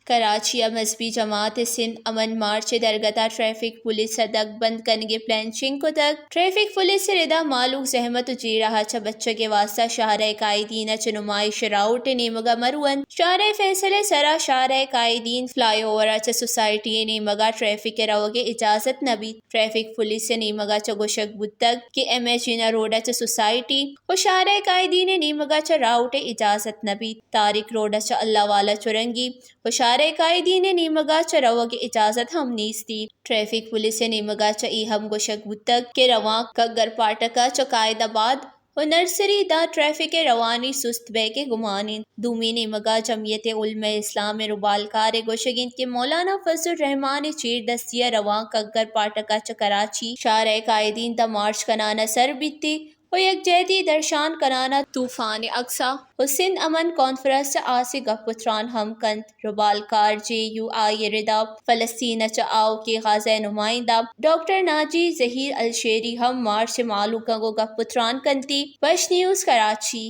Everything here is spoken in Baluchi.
کراچی ءَ مذہبی جماعت سندھ امن مارچ ءِ درگت ءَ ٹریفک پولیس ءَ دگ بند کنگ ءِ پلان شنگ کتگ۔ ٹریفک پولیس ءِ ردا مھلوک زحمت ءُ جیڑہ ءَ چہ بچگ ءِ واستہ شاہراہ ءِ قائدین ءَ چہ نمائش ءُ راہوٹ ءِ نیمگ ءَ مہ رو انت۔ شاہراہ ءِ فیصلہ ءِ سرا شاہراہ ءِ قائدین فلائی اوور ءَ چہ سوسائٹی ءِ نیمگ ءَ ٹریفک ءِ روگ ءِ اجازت نہ بیت۔ ٹریفک پولیس ءِ نیمگ ءَ چہ گوشگ بوتگ کہ ایم اے جناح روڈ ءَ چہ سوسائٹی ءُ شاہراہ ءِ قائدین ءِ نیمگ ءَ چہ راہوٹ ءِ اجازت نہ بیت۔ طارق روڈ ءَ چہ اللہ والا چرنگی ءُ شاہراہ ءِ قائدین ءِ نیمگ ءَ چہ روگ ءِ اجازت ہم نیستی۔ ٹریفک پولیس ءِ نیمگ ءَ چہ اے ہم گوشگ بوتگ کہ روانک گگر پاٹک ءَ چہ قائد آباد ءُ نرسری داں ٹریفک ءِ روانی سست بئیگ ءِ گمان انت۔ دومی نیمگ ءَ جمعیت علماء اسلام ءِ ربالکار ءِ گوشگ انت کہ مولانا فضل الرحمان ءِ چیر دستی ءَ روانک گگر پاٹک ءَ چہ کراچی شاہراہ ءِ قائدین داں مارچ کنان ءَ سر بیت ءُ یکجہتی درشان کنان ءَ طوفان اقصی ءُ سندھ امن کانفرنس ءَ ہاسیں گپ ءُ تران ہم کنت۔ ربالکار جے یو آئی ءِ ردا فلسطین ءَ چہ آؤکیں غازہ ءِ نمائندہ ڈاکٹر ناجی ظہیر الشیری ہم مارچ ءِ مھلوکاں گوں گپ ءُ تران کنت۔ وش نیوز کراچی۔